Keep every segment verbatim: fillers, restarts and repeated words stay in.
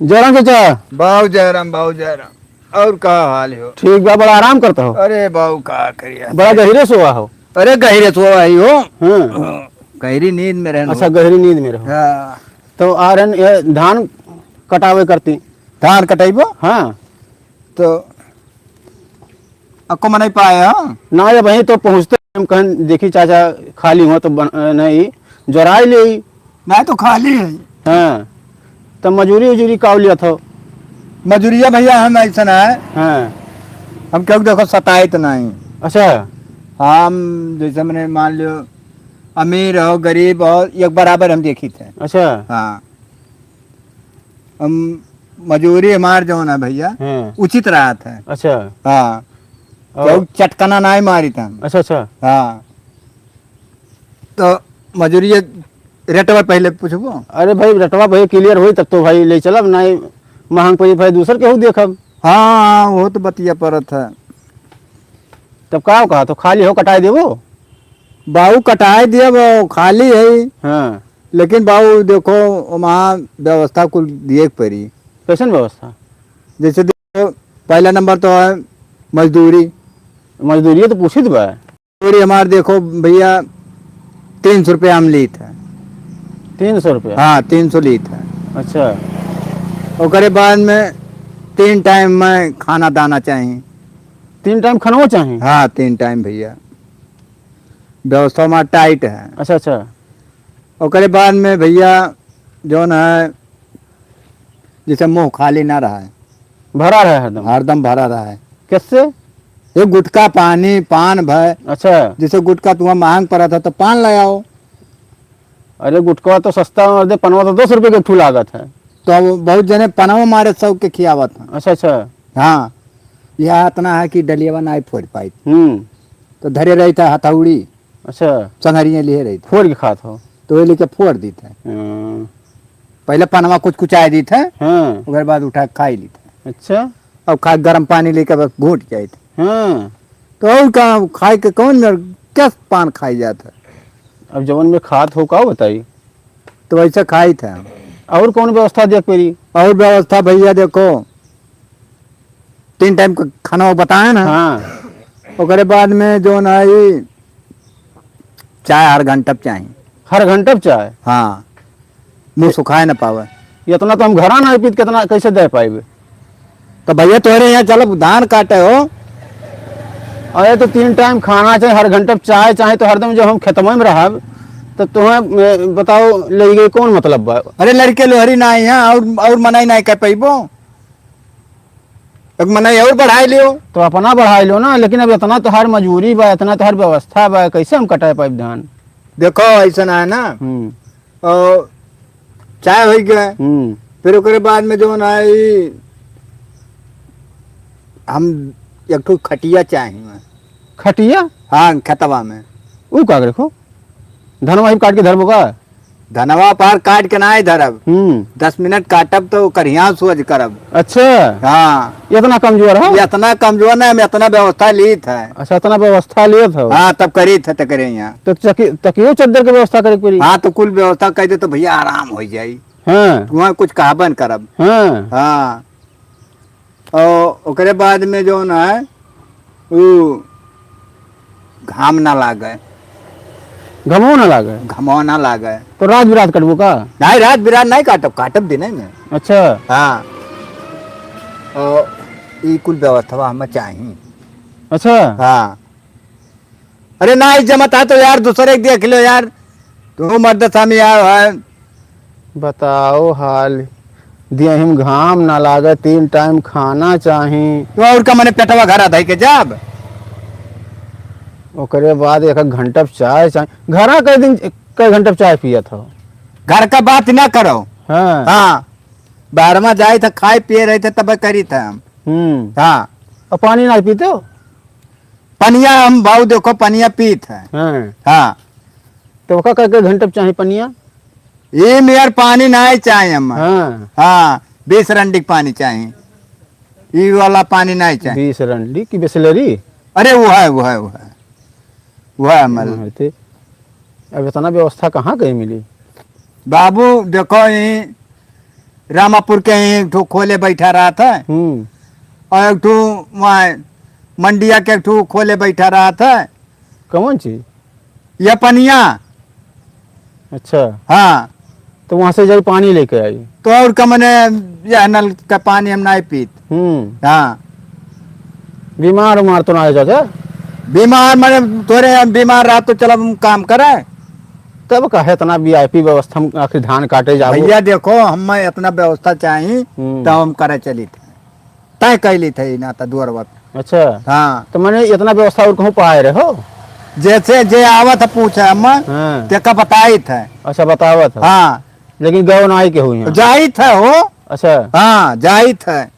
जयराम चाचा। बाऊ जयराम, बाऊ जयराम। और का हाल हो? ठीक बा, बड़ा आराम करता हो। अरे बाऊ, का करिया? बड़ा गहिरे सोवा हो। अरे गहिरे सोवा ही हो। हाँ। गहरी नींद में रहन अच्छा, हो। गहरी नींद में रहो। हाँ। तो आ रहन, ये धान कटावे करती। धान कटाइबो? हाँ। तो अक्को मनाई पाए, हाँ? ना, जब वहीं तो पहुँचते हम कहन, देखी चाचा खाली हुआ तो बन-, नहीं, जोराई ले। नहीं तो खाली है। हाँ, तो मजूरी उजूरी का लिया था? मजूरिया भैया हम ऐसा ना है। हाँ। हम क्यों देखो सताए तो नहीं। अच्छा। हम जैसे मैंने मान लियो अमीर हो, गरीब हो, एक बराबर हम देखी थे। अच्छा। हाँ। हम मजूरी हमार जौन है भैया, हाँ। उचित रहत है। अच्छा। हाँ। और तो चटकना नाई मारी था। अच्छा, अच्छा। हाँ। तो मजूरी ये रेटवा पहले पूछबो। अरे भाई, रेटवा भाई clear होई तब तो भाई ले चलब, नाई महंग पड़ी भाई, दूसर केहू देखब। हाँ, वो तो बतिया परत है। तब का कहा तो खाली हो कटाई देबो? बाऊ कटाई दिया, वो खाली है। हाँ। लेकिन बाऊ देखो, वहाँ व्यवस्था कुल दिए के पड़ी। कैसन व्यवस्था? जैसे देखो, पहला नंबर तो है मजदूरी। मजदूरी तो पूछित बा। मजदूरी हमार देखो भैया, तीन सौ रुपया हम लीत है। तीन सौ रुपया? हाँ, तीन सौ लीत है। अच्छा। ओकरे बाद में तीन टाइम में खाना दाना चाही। तीन टाइम खाना चाही? हाँ, तीन टाइम भैया, व्यवस्था हमार tight है। अच्छा, अच्छा। ओकरे बाद में भैया जौन है, जैसे मुंह खाली ना रहे। भरा रहे हरदम? हरदम भरा रहे। कैसे? ये गुटखा, पानी, पान भय। अच्छा। जैसे गुटखा तुम्हारा महंग पड़ा था तो पान ले आओ। अरे गुटखा तो सस्ता, और दे पनवा तो दस रुपये के एक ठू लागत है। तो अब बहुत जने पनवा मारे शौक के खियावत हैं। अच्छा, अच्छा। हाँ, यह इतना है कि डलियावा ना फोड़ पाई। हम्म। तो धरे रही था हथौड़ी। अच्छा। संगरिया लिए रही थी। फोड़ के खात हो? तो वही लेके फोड़ दी थे। हाँ। पहले पनवा कुछ कुचाए दी थे, हाँ। ओकर बाद उठा के खाई ली थे। अच्छा। अब खा गरम पानी लेके बस घूट जाए थे। हाँ। तो और का खाए के कौन में क्या पान खाई जात है? अब जवन में खात हो का बताई? तो वैसे खाई थे। और कौन व्यवस्था देख पेरी? और व्यवस्था भैया देखो, तीन टाइम क-, खाना वो बताए ना। हाँ। ओकरे बाद में जौन है ई चाय हर घंटा पे चाही। हर घंटा पे चाय? हाँ। मुँह सुखाए न पावे। इतना तो हम घरा ना पीत, कितना कैसे दे पाइबे? तो भैया तोहरे यहाँ चलब धान काटे हो। अरे तो तीन टाइम खाना चाहे, हर घंटा पे चाय चाहे, तो हरदम जब हम खेतवा में रहब तो तुम्हें, ए, बताओ ले गए कौन मतलब बा? अरे लड़के लोहरी ना यहाँ और, और मनाई नहीं कर पैबो। एक मनई और बढ़ाई लियो। तो अपना बढ़ाई लो ना, लेकिन अब इतना तोहार मजूरी बा, इतना तोहार व्यवस्था बा, कैसे हम कटाए पाइब धान? देखो, ऐसा ना है ना। हम्म। और चाय होई गए। हम्म। फिर ओकरे बाद में जौन है, ई हम एक ठो खटिया चाही। खटिया? हाँ, खेतवा में। ऊ का रखो? धनवा ही काट के धरबो का? धनवा पार काट के नाई धरब। हम्म। दस मिनट काटब तो करिया सोझ करब। अच्छा। हाँ। इतना कमजोर हो? इतना कमजोर नहीं, हम इतना व्यवस्था लीत है। अच्छा, इतना व्यवस्था लेत हो? हाँ, तब करीत है, तकरे यहाँ। तो चकी-, तकियो चद्दर के व्यवस्था करे के पड़ी? हाँ, तो कुल व्यवस्था कर दे तो भैया आराम हो जाई। हाँ। वहाँ कुछ कहबे न करब। हाँ। हाँ। और ओकरे बाद में जौन है, उ घाम ना लागे। घमो ना लागे? घमो ना लागे। तो रात बिरात कटबो का? नहीं, रात बिरात नहीं काटब, काटब दिने में। अच्छा। हाँ। और ई कुल व्यवस्था हमें चाही। अच्छा। हाँ। अरे ना, ई जमत है तो यार, दूसरे के देख लो यार। तू मर्द स्वामी यार है। बताओ हाल, दिया हिम घाम ना लागे, तीन टाइम खाना चाही। तो और का मने पेटवा घरा धई के जाब? ओकरे बाद एक, एक घंटा पे चाय चाही। घरा कई दिन, कई घंटा पे चाय पियत हो? घर का बात ना करो। हाँ। हाँ। बाहर में जाए थे, खाए पिए रहे थे, तब करी थे हम। हम्म। हाँ। और पानी ना पीते हो? पनिया हम बाऊ देखो, पनिया पीत है। हाँ। हाँ। तो ओका कई, कई घंटा पे चाही पनिया? ई में यार पानी नाई चाही हम। हाँ। हाँ, बीस रंडी के पानी चाही। ई वाला पानी नाई चाही। बीस रंडी की बिसलेरी? अरे वो है, वो है, वो है। वो है हमारे। हाँ, ते अब इतना व्यवस्था कहाँ कहीं मिली? बाबू देखो, ई रामापुर के ही एक ठो खोले बैठा रहत है। हम्म। और एक ठो वहाँ मंडिया के एक ठो खोले बैठा रहत है। कौन चीज? ये पनिया। अच्छा। हाँ। तो वहाँ से जाई पानी लेके आई। तो और का मने, यह नल का पानी हम नाहीं पीत। हम्म। हाँ। बीमार उमार तो ना हो चाचा? बीमार मने तोरे हम बीमार रहा तो चल हम काम करे। तब काहे इतना वीआईपी व्यवस्था में आखिर धान काटे जाबो? भैया देखो, हम इतना व्यवस्था चाही, हम्म। तो हम करे चलित। तय कैली थे ना तो दुअरवा पे। अच्छा। हाँ। तो मने इतना व्यवस्था और कहूँ पाए रहे हो? जैसे जे आवत है पूछे हम, हाँ। तेका बताइत है। अच्छा, बतावत है। हाँ। लेकिन गौ ना आई के हुई है। जाइत है हो। अच्छा। हाँ, जाइत है।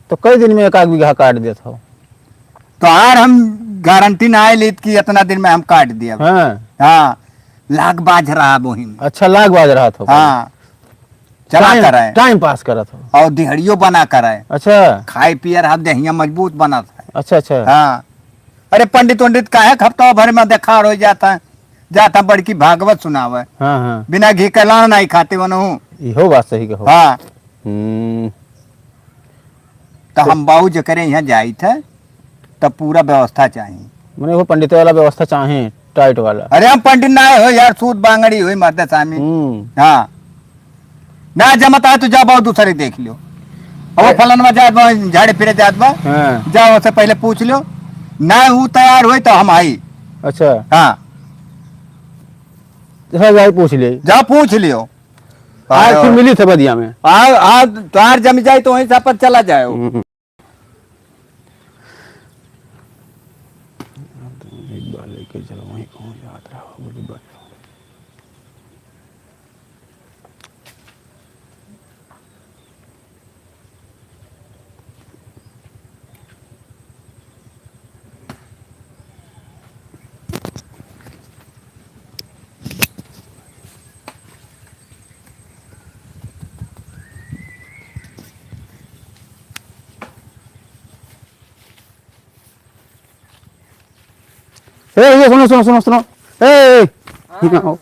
तो कई दिन में एक आध बीघा काट देत हो? तो यार हम गारंटी ना आए लीत कि इतना दिन में हम काट दिया। हाँ। हाँ। लाग बाज रहा बोहिम। अच्छा, लाग बाज रहा था। हाँ। चला टाइम, करे। टाइम पास करत हो। और दिहड़ियो बना करे। अच्छा। खाए पिए रहा, देहिया मजबूत बनत है। अच्छा, अच्छा। हाँ। अरे पंडित उंडित काहे हफ्ता भर में देखार हो जाता है, जाता बड़की भागवत सुनावे। हाँ, हाँ। बिना घी के लान नहीं खाते वनहु। इहो बात सही कहो। हाँ। हम्म। तो हम बाऊ जकरे यहाँ जाइत है, तब पूरा व्यवस्था चाही। मने वो पंडित वाला व्यवस्था चाहे, टाइट वाला। अरे हम पंडित ना हो यार, सूत बांगड़ी हुई मर्द स्वामी। हम्म। हाँ। ना जमत आए तो जा बाऊ दूसरे देख लियो। अब वो ए- फलनवा जात बा, झाड़े फिरे जात बा। हाँ। जा ओसे पहले पूछ लियो। ना वो तैयार होई तो हम आई। अच्छा। हाँ। हाँ, जाई पूछ ले। जा पूछ लियो। आज फिर मिली थे बदिया में। आ, आ, तार जम जाए तो वहीं से अपन चला जाए। हम्म। एक बार लेके चलो, वहीं पहुंच जात रहा, बोली बात। ए, ये सुनो, सुनो, सुनो, सुनो। ए, ए, हाँ।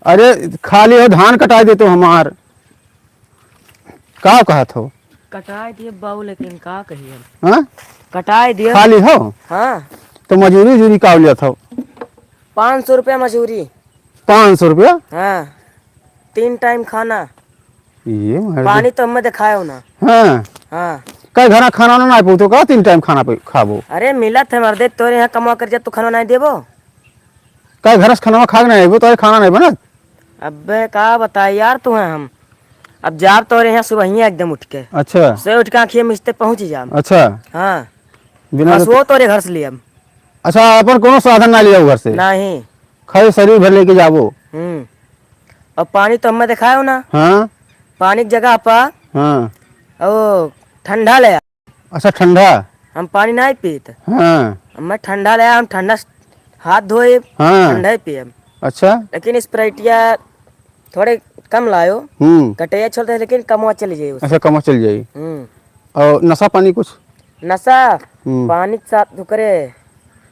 अरे, खाली हो, धान कटाई देते हो हमार। का कहत हो? कटाई दिए बाऊ, लेकिन का कही हम? हाँ? कटाई दिए। खाली हो? हाँ। तो मजूरी उजूरी का लेत हो? पाँच सौ रुपया मजूरी। पाँच सौ रुपया? हाँ। तीन टाइम खाना। ये मार दे। पानी तो हमें दिखायो ना। हाँ। हाँ। कई घरा खाना ना, ना पहुँचो का, तीन टाइम खाना पे खाबो? अरे मिलत है मर्दे, तोरे यहाँ कमा कर जा, तू खाना नहीं देबो? कई घरस खाना खा के नहीं आइबो, तोरे खाना नहीं बनत? अबे का बताई यार तुहे हम। अब जाब तोरे यहाँ सुबहिया एकदम उठ के। अच्छा। से उठ के आँखिया मिचते पहुँच जाब। अच्छा। हाँ। बिना बस तो वो तोरे घर से लियब। अच्छा, अपन कोनो साधन ना लिया घर से? नहीं। खाली शरीर भर लेके जाबो। हम्म। अब पानी तो हमें दिखायो ना। हाँ। पानी की जगह पा। हाँ। ओ ठंडा ले आ। अच्छा, ठंडा। हम पानी नहीं पीत। हाँ। हम मैं ठंडा ले आ, हम ठंडा से हाथ धोए, हाँ। ठंडा ही पिए। अच्छा। लेकिन स्प्राइटिया थोड़े कम लायो। हम्म। कटैया छोड़ते हैं, लेकिन कमवा चली जाई उससे। अच्छा, कमवा चली जाई। हम्म। और नशा पानी कुछ? नशा हम्म। पानी के साथ ओकरे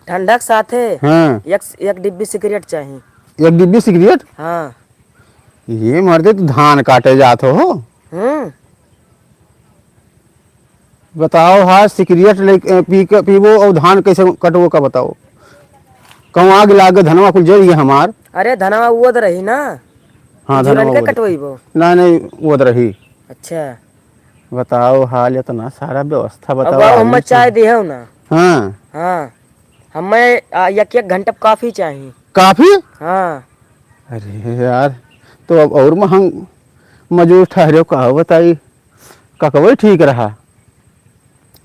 ठंडा के साथे हाँ। एक, एक डिब्बी सिगरेट चाही। एक डिब्बी सिगरेट? हाँ। ये मर्दे, तू धान काटे जात हो? हम्म। बताओ, हाँ, सिगरेट ले, पी के, पीबो और धान कैसे कटबो का बताओ? कहूँ आग लाग, धनवा कुल जरिए हमार। अरे, धनवा उवद रही ना। हाँ, जुरन धनवा के उवद। कटवइबो? नहीं, नहीं, उवद रही। अच्छा। बताओ हाल, इतना सारा व्यवस्था अब बताओ, आदमी हमें चाय सब। दिहो ना। हाँ। हाँ। हमें, आ, एक, एक घंटा काफी चाही। काफी? हाँ। अरे यार, तो अब और महंग मजूर ठहरे, का बताई, ककवे ठीक रहा।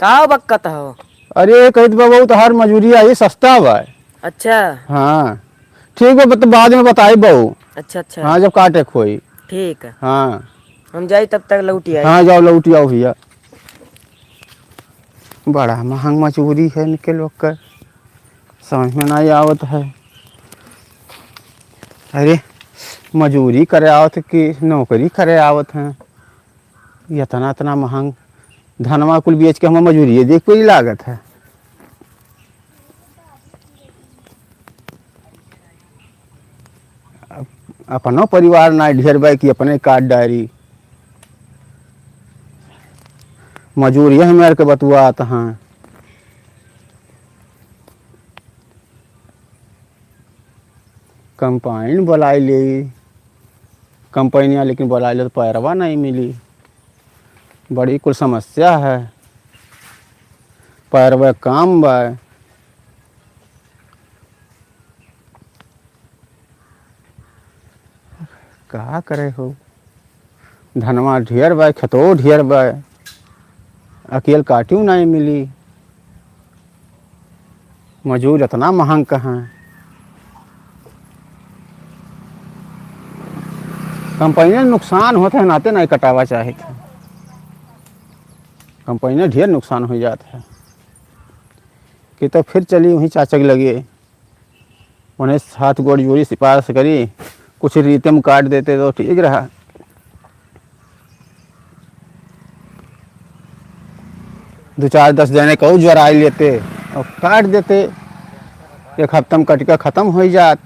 का बक्कत हो? अरे, कहित बा, बहुत हर मजूरी आई, सस्ता बा। अच्छा। हाँ। ठीक बा, बत-, बाद में बताई बहू। अच्छा, अच्छा। हाँ, जब काटे खोई। ठीक है। हाँ। हम जाई तब तक लौटी आई। हाँ, जाओ, लौटी आओ भैया। बड़ा महंग मजूरी है इनके लोग का, समझ में नहीं आवत है। अरे, मजूरी करे आवत कि नौकरी करे आवत हैं? इतना, इतना महंग धनवा कुल बेच के हमें मजूरी देख कोई लागत है। अप-, अपनो परिवार ना ढेर बा कि अपने काट डारी। मजूर यह मेर के बतुआत हैं। कंपाइन बोलाई ले, कंपाइनिया लेकिन बोलाई ले तो पैरवा नहीं मिली। बड़ी कुल समस्या है, पैरवा काम बा। का करे हो, धनवा ढेर बा, खेतो ढेर बा, अकेल काटियो नहीं मिली, मजूर इतना महंग कहाँ। कंपनी नुकसान होत है, नाते नहीं कटावा चाहत है, कंपनी ढेर नुकसान हो जात है। कि तो फिर चली वहीं चाचा के लगे, उन्हें हाथ गोड़ जोड़ी सिफारिश करी, कुछ रीते में काट देते तो ठीक रहा। दो चार दस जने को जराई लेते और काट देते, एक हफ्ता में कट के खत्म हो जात।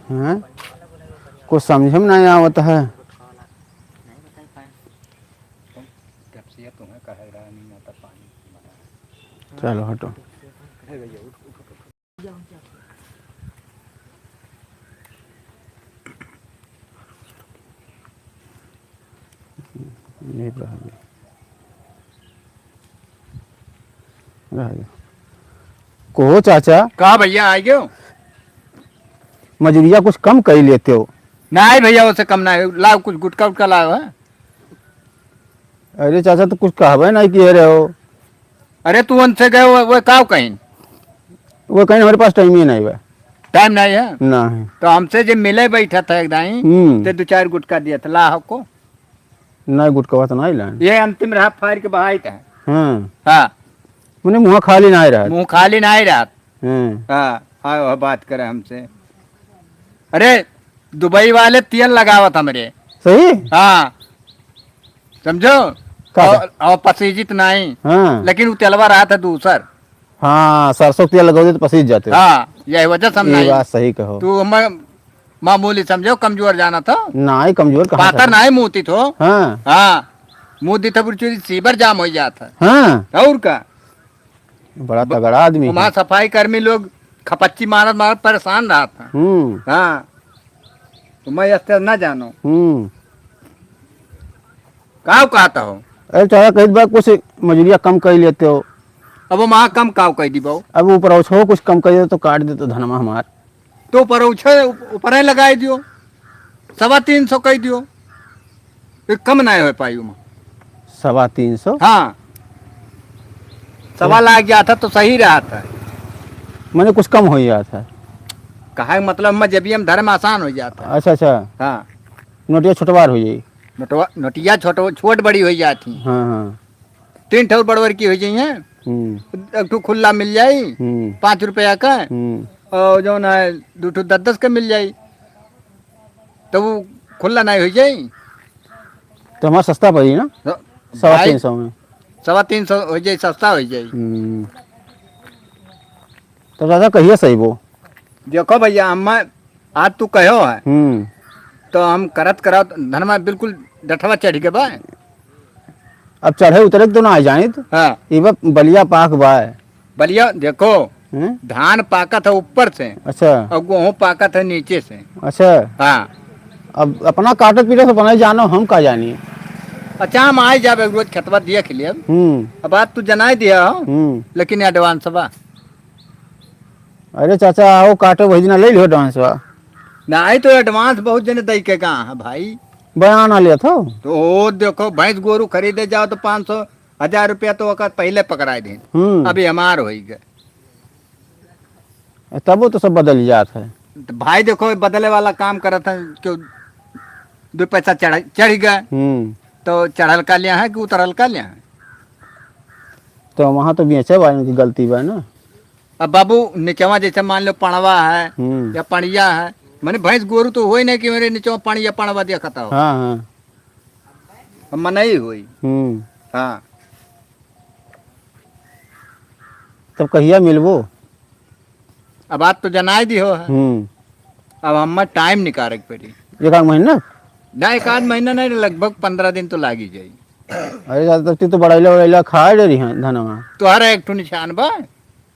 हाँ, कुछ समझे में नहीं आवत है। चलो हटो। नहीं रहा। रह गया। कहो चाचा। का भैया, आ गयो? मजूरिया कुछ कम कर लेते हो। नहीं भैया, उससे कम नहीं। लाओ कुछ गुटखा उटखा लाओ, है। अरे चाचा, तो कुछ कहबे नहीं किए रहे हो। अरे तू उनसे गए, वो, वो काव कहीं? वो कहीं हमारे पास टाइम ही नहीं बा। टाइम नहीं है? नहीं। तो हमसे जे मिले बैठा था एक दाई, हम्म। ते दो चार गुटखा दिया था, ला हको। नहीं, गुटखा तो नहीं लान। ये अंतिम रहा, फाड़ के बहाई था। हाँ। हाँ। मने मुँह खाली नहीं रहा। मुँह खाली नहीं रहा। हाँ। हाँ, हाँ, वह बात करे हमसे। अरे, दुबई वाले तेल लगावत हमरे। सही? हाँ। समझो? का और, बा? और पसीजित नहीं। हाँ। लेकिन वो तेलवा रहा था दूसर। हाँ, सरसों के तेल लगाओ तो पसीज जाते हो। हाँ, यही वजह से हम ये नहीं। बात सही कहो। तू हमें मामूली समझो, कमजोर जाना था। नहीं, कमजोर कहाँ पातर था? नहीं, मूती थो। हाँ। हाँ, मूती था, बुरचुरी सीबर जाम हो जाता। हाँ। और का? बड़ा तगड़ा आदमी है। वहाँ सफाई कर्मी लोग खपच्ची मारत मारत परेशान रहत हैं। हम्म। हाँ, तो मैं अस्तर ना जानो। हम्म। काव कहता हो? अरे चाचा, कहित बा कुछ मजूरिया कम कर लेते हो। अब वहाँ कम काव कर दी बाऊ? अब ऊपर उछो कुछ कम कर दे तो काट दे तो धनमा हमार। तो ऊपर उछे, ऊपर ही लगाई दियो, सवा तीन सौ कह दियो, ये कम नहीं हो पाई उमा। सवा तीन सौ? हाँ, सवा लाग जाता तो सही रहता। मैंने कुछ कम हो जाता। कहा मतलब मैं जब हम धर्म आसान हो जाता। अच्छा, अच्छा। हाँ। नोटिया छोटवार हो जाई। नोटवा, नोटिया छोट, छोट बड़ी हो जाती। हाँ, हाँ। तीन ठो बड़वर की हो जाई हैं। हम्म। एक ठो खुल्ला मिल जाई, हम्म। पाँच रुपया का, हम्म। और जौन है, दो ठो दस दस का मिल जाई, तो वो खुल्ला नहीं हो जाई। तो हमारा सस्ता पड़ी ना? तो सवा भाई, तीन सौ में। सवा तीन सौ हो जाई, सस्ता हो जाई। हम्म। तो दादा, कहिए सही वो? देखो भैया, हम आज तू कहो है, हम्म। तो हम करत करत धनमा बिल्कुल डठवा चढ़ के बा। अब चढ़े उतरे के तो ना आ जाइत। हाँ। ई बा बलिया पाक बा। बलिया देखो, हम्म? धान पाकत है ऊपर से। अच्छा। और गेहूं पाकत है नीचे से। अच्छा। हाँ। अब अपना काटत पीटत अपना ही जानो, हम का जानी। अच्छा, हम आए जाब एक रोज खेतवा देख लेब। हम्म। अब आज तू जनाई दिया हो, हम्म। लेकिन advance बा। अरे चाचा, आओ काटो, वही दिना ले लियो advance बा। नहीं तो advance बहुत जने दई के कहाँ है भाई। बयान आ लिया था। तो ओ देखो, भैंस गोरू खरीदे जाओ तो पाँच सौ, हजार रुपया तो ओकर पहले पकड़ाए दे। हम्म। अभी हमार होई गए। तब वो तो सब बदल जात है। तो भाई देखो, बदले वाला काम करत है, क्यों दो पैसा चढ़, चढ़ गए, हम्म। तो चढ़ल का लिया है कि उतरल का लिया है? तो वहाँ तो बेचे वाले की गलती बा ना। अब बाबू, निचवा जैसे मान लो पड़वा है, हम्म। या पड़िया है, माने भैंस गोरू तो होई नहीं कि मेरे निचवा पड़िया पड़वा दिया खता हो। हाँ, हाँ। अब मनई होई। हम्म। हाँ। तब कहिया मिलबो? अब आज तो जनाई दी हो है। हम्म। अब हमें टाइम निकाले के पड़ी। एक आध महीना? ना, एक आध महीना नहीं, लगभग पन्द्रह दिन तो लागी जाई। अरे दादा, तब तो बड़ैला वड़ैला खाए डरी हैं धनवा। तोहरा एक ठो निशान बा?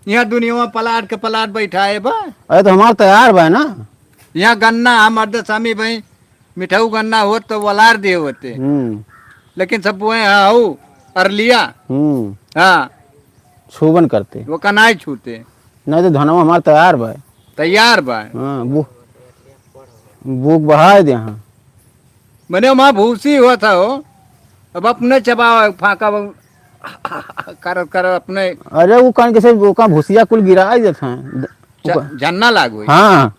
यहाँ दुनिया में पलाट के पलाट बैठाए बा। अरे तो हमार तैयार बा ना। यहाँ गन्ना, हम अर्ध स्वामी भाई, मिठाऊ गन्ना होत तो वलार दिए होते। हम्म। लेकिन सब बोए हैं, हऊ, अरलिया। हम्म। हाँ। छूबन करते। वो कनाई छूते। नहीं तो धनवा हमार तैयार बा। तैयार बा। हाँ, बू-, बूक बहाए दे, हाँ। मने वहाँ भूसी होत हो, अब अपने चबावे, फाँका करत करत अपने। अरे, वो कान कैसे, वो का भूसिया कुल गिराए देत हैं। ज-, ओका झन्ना लाग होई। हाँ,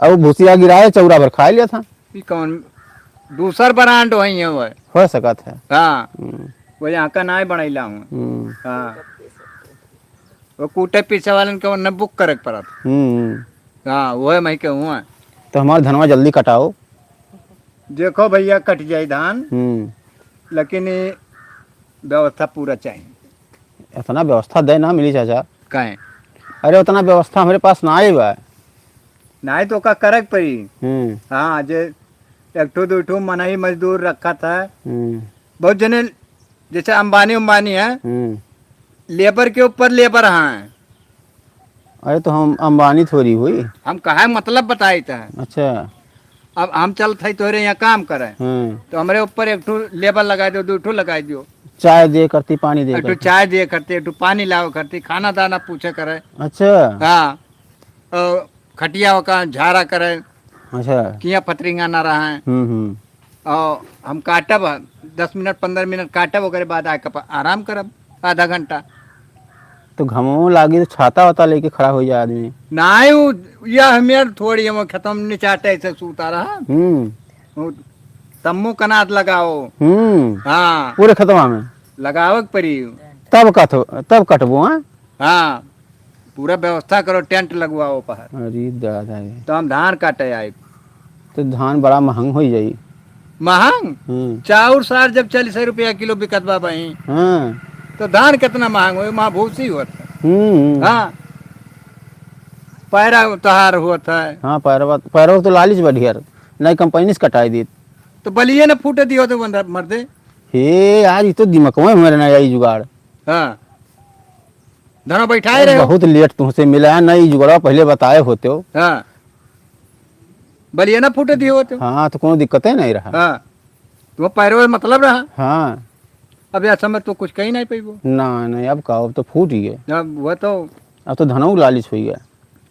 अब वो भूसिया गिराए, चौरा भर खाए लेत हैं। ई कौन दूसर brand होई है वो? हो सकत है। हाँ। हम्म। वो यहाँ का नाई बनैला हूँ। हम्म। हाँ। वो कूटे पीसे वालन के ओन्ने book करे के पड़त। हम्म। हाँ, वह मैं के हुआ। तो हमार धनवा जल्दी कटाओ। देखो भैया, कट जाई धान, हम्म। लेकिन ये व्यवस्था पूरा चाहिए। इतना व्यवस्था दे ना मिली चाचा। काहे? अरे, उतना व्यवस्था हमरे पास ना आई बा। ना आई तो का करे के पड़ी? हम्म। हाँ, जे एक ठो दो ठो मनई मजदूर रखा था। हम्म। बहुत जने जैसे अंबानी उम्बानी है, हम्म। लेबर के ऊपर लेबर हैं। अरे तो हम अंबानी थोड़ी हुई। हम कहा मतलब बताई था। अच्छा। अब हम चलत है तोहरे यहाँ काम करे, हम्म। तो हमरे ऊपर एक ठो लेबर लगाई दियो, दो ठो लगाई दियो। चाय दे करती, पानी दे एक ठो करती। चाय दे करती, एक ठो पानी लावे करती, खाना दाना पूछे करे। अच्छा। हाँ। और खटिया ओका झारा करे। अच्छा। किया पतरिंगा ना रहा है। हम्म, हम्म। और हम काटब, दस मिनट, पन्द्रह मिनट काटब, ओकरे बाद आके प-, आराम करब आधा घंटा। तो घमो लागी तो छाता वाता लेके खड़ा हो जाए आदमी। नाई, उ, यह हमें थोड़ी हम खेतम निचाटे से सूता रहा। हम्म। उ तम्मू कनात लगाओ। हम्म। हाँ। पूरे खेतवा में? लगावे के पड़ी। तब कट, तब कटबो, हाँ? हाँ, पूरा व्यवस्था करो, टेंट लगवाओ बाहर। अरे दादा रे। तो हम धान काटे आइब। तो धान बड़ा महंग होइ जाई। महंग? हम्म। चाउर सार जब चालीस रुपया किलो बिकत बा बही, हाँ। तो धान कितना महंग होई? वहाँ भूसी होत है। हम्म। हाँ, पैरा तोहार होत है। हाँ, पैरवा, पैरवा तो लालिच बढ़िया, नहीं कंपनी से कटाई दीत। तो बलिए न फूटे दियो तो बंदा मर्दे। हे यार, ये तो दिमकवा में हमारे ना आई जुगाड़। हाँ। धनवा बैठाए रहे हो। बहुत लेट तुमसे मिला है, ना ई जुगड़वा पहले बताए होते हो। हाँ। बलिया ना फूटे दिए होते हो। हाँ, तो कोनो दिक्कते नहीं रहा। हाँ। तो पैरवे मतलब रहा। हाँ। अब यह समय तो कुछ कहीं नहीं पैबो। ना, नहीं, अब का, अब तो फूट ही गए। अब वो तो अब तो धनऊ लालिच होइ गया।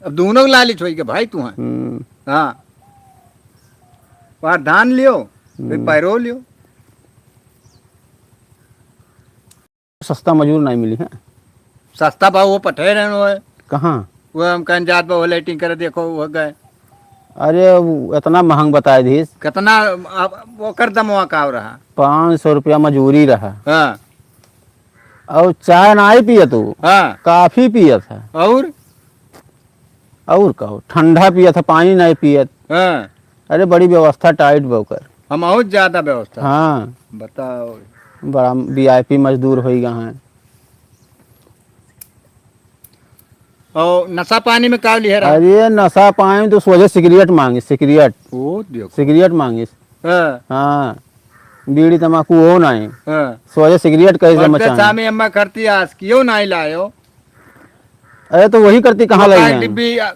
अब दोनों लालिच होइ गए भाई तू हैं। हम्म। हाँ। बाहर धान लियो, फिर हम्म। पैरो लियो। सस्ता मजूर नाहीं मिली है। सस्ता बा, वो पठे रहन वो है। कहाँ? वो हम कहन जात बा, वो लेटिंग करे, देखो, वो गए। अरे, वो इतना महंग बताए दीस। कितना, अब ओकर दमवा का रहा? पाँच सौ रुपया मजूरी रहा। हाँ। और चाय नाहीं पियत वो, हाँ। कॉफी पियत है। और? और का हो, ठंडा पियत है, पानी नाहीं पियत। हाँ। अरे, बड़ी व्यवस्था टाइट बा ओकर। हम और ज्यादा व्यवस्था। हाँ। बताओ। बड़ा वीआईपी मजदूर होइ गए हैं। और नशा पानी में का लिहे रहा? अरे, नशा पानी तो सोझे सिगरेट मांगे, सिगरेट। ओ, देखो। सिगरेट मांगे। हाँ। हाँ। बीड़ी तमाकू हो नाहीं। हाँ। सोझे सिगरेट कहे से मचाएं। सामी अम्मा करती आस कियो नाहीं लायो। अरे, तो वही करती कहाँ वो लाई काहे जाएं? डिब्बी, आ,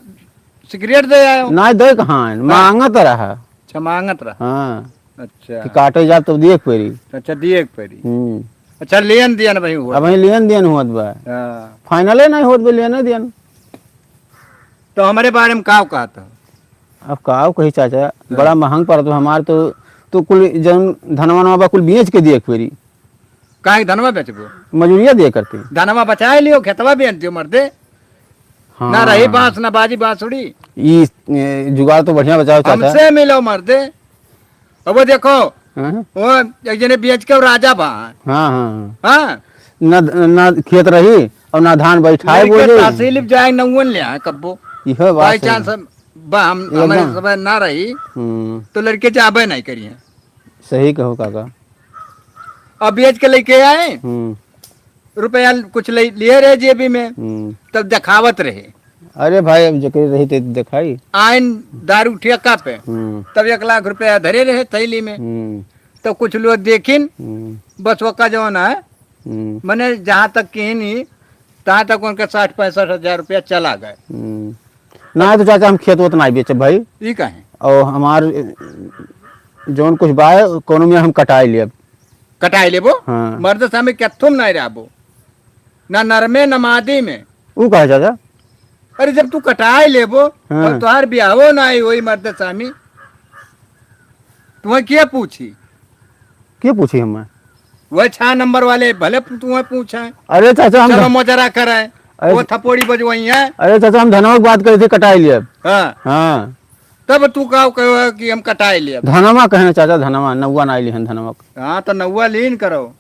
सिगरेट दे आयो? नाहीं, दे कहाँ है? हाँ। मांगत रहा। अच्छा, मांगत रहा। हाँ। अच्छा। कि काटे जाब तब दिए के पड़ी। अच्छा, दिए के पड़ी। हम्म। अच्छा, लेन देन भाई हुआ। अब वहीं लेन देन हुआ बा। हाँ। फाइनले नहीं होत बा, लेन देन। तो हमरे बारे में काव कहत हो? अब काव कही चाचा, हाँ। बड़ा महंग पड़त बा हमार तो, तो कुल जौन धनवा नवा बा कुल बेच के दिए के पड़ी। काहे धनवा बेचबो? मजूरिया दिए करती। धनवा बचाए लियो, खेतवा बेच दियो मर्दे। हाँ। ना रही बांस, ना बाजी बांसुरी। ई, ए, जुगाड़ तो बढ़िया बचाओ चाचा। हमसे मिलो मर्दे। अब वो देखो, हाँ। वो एक जने बेच के राजा बा। हाँ, हाँ, हाँ। हाँ। ना, ना खेत रही और ना धान बैठाए बोले। तहसील जाए नौवन ले आए कब्बो। यह बात by chance बा, हम, हमारे समय ना रही, हम्म। तो लड़के जाबे नहीं करिए। सही कहो काका। अब बेच के लेके आए, हम्म। रुपया कुछ ले, लिए रहे जेबी में, हम्म। तब देखावत रहे। अरे भाई, अब जेकरे रही ते देखाई। आइन दारू ठेका पे, हम्म। तब एक लाख रुपया धरे रहे थैली में। हम्म। तो कुछ लोग देखिन, हम्म। बस ओका जौन है, हम्म। मने जहाँ तक किहिन ही, तहाँ तक उनका साठ पैंसठ हजार रुपया चला गए। हम्म। ना तो चाचा, हम खेत वोत नाहीं बेचब भाई। ई काहे? और हमार जौन कुछ बा, कोनो में हम कटाई लेब। कटाई लेबो? हाँ। मर्द सामी केथुम नाहीं रहबो, ना नरमे ना मादी में। ऊ काहे चाचा? अरे, जब तू कटाई लेबो, हाँ। और तोहार बियाहो नाहीं होई मर्द सामी, तुम्हें के पूछी? के पूछी हमें? वह छह नंबर वाले भले तुम्हें पूछे। अरे चाचा, हम चलो ध-, मोजरा करे, अरे वो थपोड़ी बजवाई है। अरे चाचा, हम धनवा की बात करे थे, कटाई लिया। हाँ। हाँ। तब तू का कहो कि हम कटाई लिया? धनवा कहने चाचा, धनवा, नौवा ना लिहन धनवा। हाँ, तो नौवा लीन करो।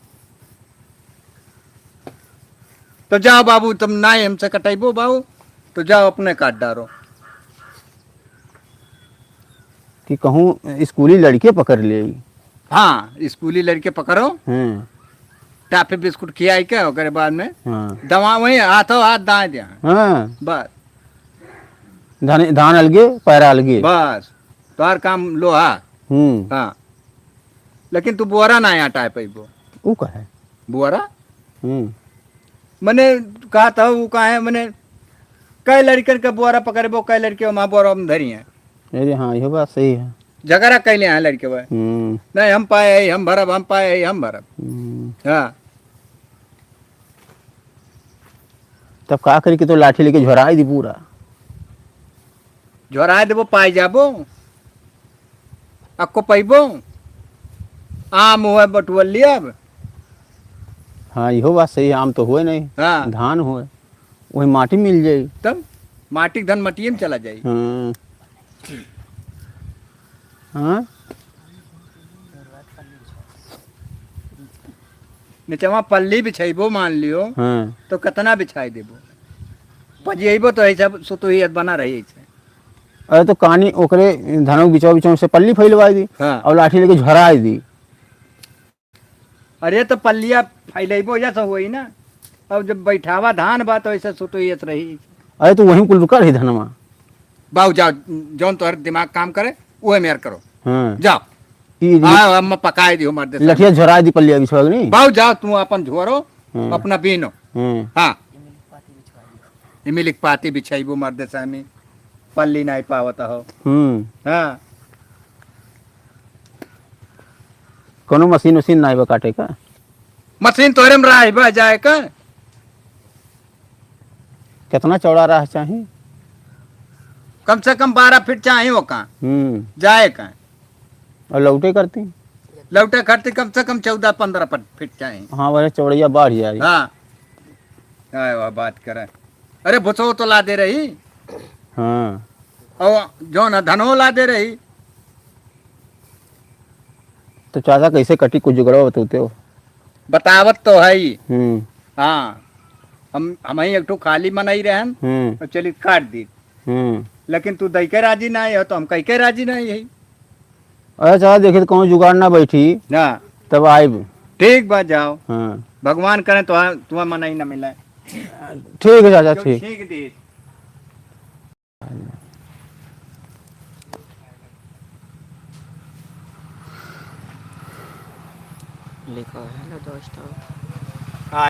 तो जाओ बाबू, तुम ना हमसे कटाइबो बाबू, तो जाओ अपने काट डारो। कि कहूँ स्कूली लड़के पकड़ ले। हाँ, स्कूली लड़के पकड़ो। हम्म। टाफी बिस्कुट खियाई के, ओकरे बाद में हाँ। दवा वही हाथों हाथ दाए दे। हाँ। बस। धान, धान अलगे, पैरा अलगे। बस, तोहार काम लोहा। हम्म। हाँ। लेकिन तू बोरा ना यहाँ टाए पैबो। ऊ का है? बोरा? हम्म। मने कहा था, वो कहा है, मने कई लड़कन के बोरा पकड़बो, कई लड़के वहाँ बोरा में धरी हैं। अरे हाँ, यह बात सही है। झगड़ा कैले हैं लड़के वह। हम्म। नहीं, हम पाए है, हम भरब, हम पाए है, हम भरब। हम्म। हाँ। तब का करी कि तो लाठी लेके झोराई दी पूरा। झोराई देबो, पाए जाबो। अक्को पैबो। आम हुए बटुअल लिया अब। हाँ, इहो बात सही है, आम तो हुए नहीं। हाँ। धान हुए, वही माटी मिल जाई। तब माटी के धन मटिए में चला जाई। हाँ। हाँ? निचवा पल्ली बिछाइबो, मान लियो, हाँ। तो कितना बिछाई देबो? पजियबो तो ऐसा सुतुही बना रही ऐसे। अरे तो कानी ओकरे धनों बिचवा बिचवा से पल्ली फैलवाई दी हाँ। और लाठी लेके झोराई दी। अरे तो पल्लिया फैलैबो या तो होई ना, अब जब बैठावा धान बा तो ऐसे सुतुही रही। अरे तो वहीं कुल रुका रही धनवा। बाऊ जाओ, जौन तोहर दिमाग काम करे, उहे मेर करो। हाँ। जाओ। ई जे आओ, हम पकाए दियो मर्दे सामी। लठिया झोराए दी पल्लिया बिछवा के नहीं? बाऊ जाओ, तू अपन झोरो, हाँ। अपना बीनो। हाँ। हाँ। इमिलिक पाती बिछाइबो मर्दे सामी, पल्ली नाई पावत हो। हम्म। हाँ। कोनो मशीन उशीन नाई बा काटे का? मशीन तोहरे में रहा बा जाए का? कितना चौड़ा राह चाही? कम से कम बारह फीट चाही ओका। हम्म। जाए का। और लौटे करती? लौटे करती कम से कम चौदह पन्द्रह फीट चाही। हाँ, वह चौड़ैया बढ़ जाई। हाँ। आए वाह, बात करे। अरे, भुसो तो ला दे रही। हाँ। और जौन है, धनो ला दे रही। तो चाचा, कैसे कटी, कुछ जुगड़वा बतौते हो? बतावत तो है ही। हम्म। हाँ, हम, हम ही एक ठो खाली मनई रहन, हम्म। और चली काट दी। हम्म। लेकिन तू दई के राजी ना हो, तो हम कह के राजी ना है। अच्छा, देखित कौनो जुगाड़ ना बैठी, हाँ। तब आइब। ठीक बा, जाओ। हाँ। भगवान करे तो तुम्हें मनई ना मिले। ठीक है चाचा, जो ठीक। छींक दी। लिखा है ना दोस्तों।